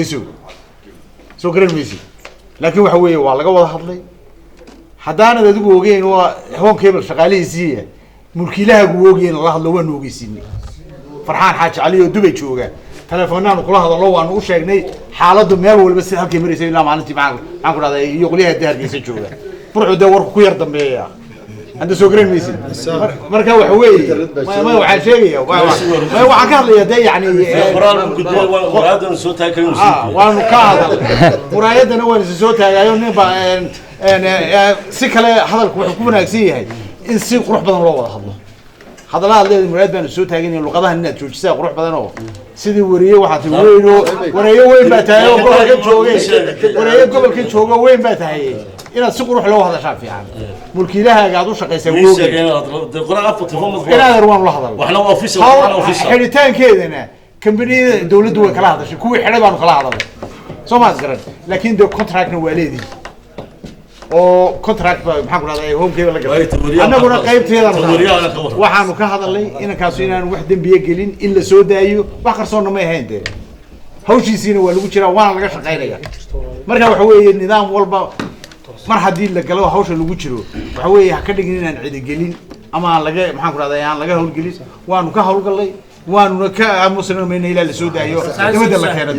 Soo garan maysid, laakiin waxa weeye waa laga wada hadlay. Haddaanad adigu ogeyn, waa Horn Cable shaqaalihiisiiya, mulkiilahaagu ogeyn lala hadlo. Waanu ogeysiinay Farxaan Xaaji Cali oo Dubay jooga, teleefoonaanu kula hadallo, waanu u sheegnay xaaladdu meel walba sida halkay maraysa ilaa maalintii, maxaan ku dhahday, iyo qolyaha dee Hargeysa jooga. Burcu dee warku ku yar dambeeya hadda, soo garan maysid. Marka waxa weeye, maya, waxaan sheegaya, maya, waxaan ka hadlaya dee yani waanu ka hadal, muraayadana waan isa soo taagayo. Nin ba si kale hadalku wuxuu ku wanaagsan yahay in si qurux badan loo wada hadlo. Hadallada aad leedahay muraayad baanu soo taaganay, luqadahan inaad joojisaa qurux badan oo sidii wariye waxaa tii weyn oo wareeyo weyn baa tahay oo gobolka jooge, wareeyo gobolka joogo weyn baa tahay, inaad si qurux loo hadashaa fiican. Mulkiilahaaga aad u shaqaysaa wooge inaader waanu la hadal. Xidhitaankeedana kambaniyada dawladdu way kala hadashay, kuwii xidhay baanu kala hadalnay, soo maad garan? Laakiin dee contractna waa leedihi oo contract ba, maxaan ku dhahday, Horn Cable la galay. Annaguna qaybteedaan waxaanu ka hadalnay inankaasu inaanu wax dembiye gelin, in la soo daayo. Wax qarsoonna may ahayn dee, hawshiisiina waa lagu jiraa, waana laga shaqaynaya. Marka waxa weeye, nidaam walba mar haddii la galo, hawsha lagu jiro, waxa weeye ha ka dhigin inaan cidigelin ama aan laga, maxaan ku dhahday, aan laga hawlgelin. Waanu ka hawlgallay, waanuna ka aamusna mayna ilaa la soo daayo, dibadda la keeno.